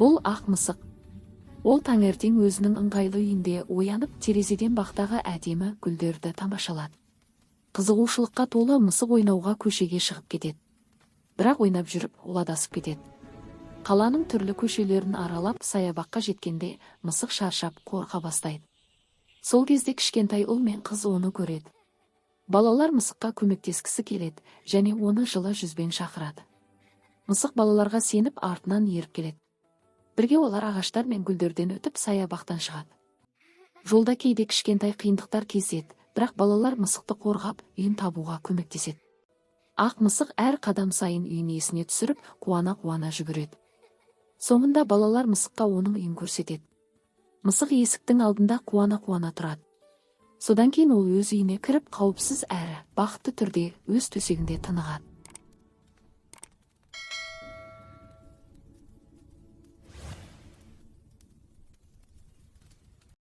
Бұл ақ мысық. Ол таңертең өзінің ыңғайлы үйінде оянып, терезеден бақтағы әдемі гүлдерді тамашалады. Қызығушылыққа толы мысық ойнауға көшеге шығып кетеді. Бірақ ойнап жүріп, ол адасып кетеді. Қаланың түрлі көшелерін аралап, саябаққа жеткенде мысық шаршап, қорқа бастайды. Сол кезде кішкентай ұл мен қыз оны көреді. Балалар мысыққа көмектескісі келеді және оны жылы жүзбен шақырады. Мысық балаларға сеніп, артынан еріп келеді. Бірге олар ағаштар мен гүлдерден өтіп, саябақтан шығады. Жолда кейде кішкентай қиындықтар кездеседі, бірақ балалар мысықты қорғап, үйін табуға көмектеседі. Ақ мысық әр қадам сайын үйін есіне түсіріп, қуана-қуана жүгіреді. Соңында балалар мысыққа оның үйін көрсетеді. Мысық есіктің алдында қуана-қуана тұрады. Содан кейін ол өз үйіне кіріп, қауіпсіз әрі бақытты түрде өз төсегінде тынығады.